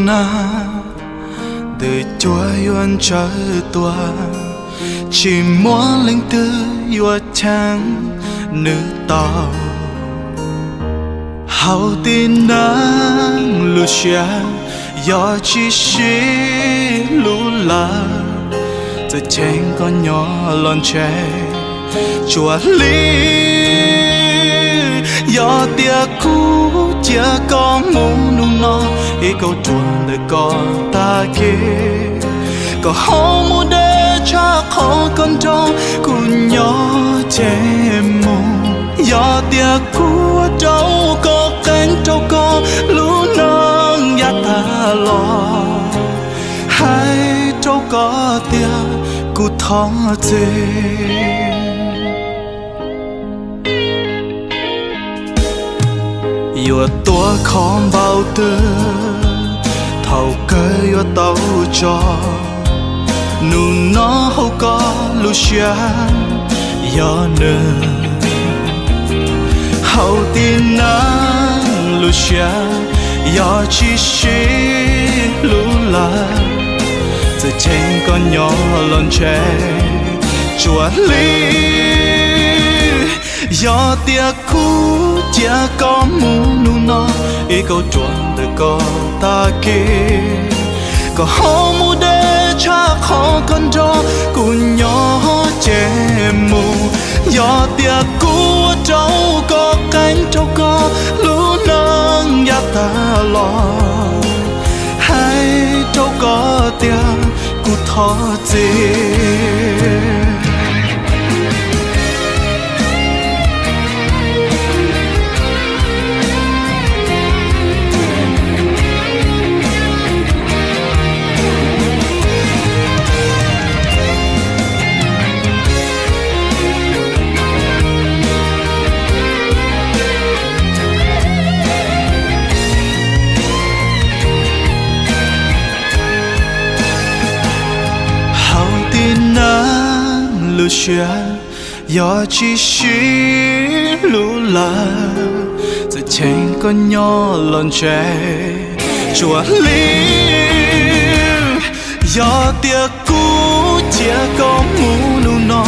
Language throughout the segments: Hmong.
na, ntws cuag yuav ntsawv tuag, tsis muaj leej twg yuav cheem nws tau. Hauv tib neeg lub siab, yog tsis sib hlub lawm, txawm cheem koj nyob los ntshe tsuas hli. Yog tias kuv cia koj mus hnub no, ib kauj ruam ntawm koj tag kis, koj ho mus deb tshaj qhov koj nrog kuv nyob ces mus. Yog tias kuv ua rau koj qeeb rau koj lub neej yav tag los, hais rau koj tias kuv thov txim. Yuav tuav kho npaum twg, thaum kawg yuav tau tso. Hnub no hauv koj lub siab yog nws. Hauv tib neeg lub siab, yog tsis sib hlub lawm, txawm cheem koj nyob los ntshe tsuas hli. Yog tias kuv cia koj mus hnub no, ib kauj ruam ntawm koj tag kis, koj ho mus deb tshaj qhov koj nrog kuv nyob ces mus. Yog tias kuv ua rau koj qeeb rau koj lub neej yav tag los, hais rau koj tias kuv thov txim. Hauv tib neeg lub siab, yog tsis sib hlub lawm, txawm cheem koj nyob los ntshe tsuas hli. Yog tias kuv cia koj mus hnub no,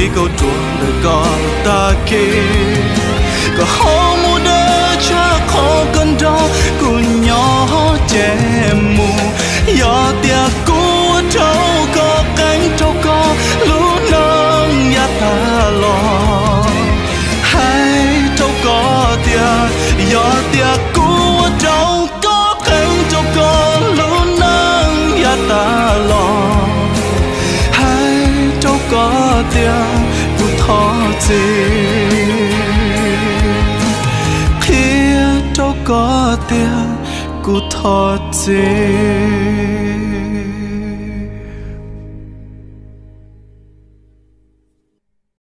ib kauj ruam ntawm koj tag kis, koj ho mus deb tshaj qhov koj nrog kuv nyob ces mus. Yog tias kuv ua rau koj qeeb rau koj lub neej yav tag los, hais rau koj tias, yog tias kuv ua rau koj qeeb rau koj lub neej yav tag los, hais rau koj tias kuv thov txim. Qhia rau koj tias kuv thov txim.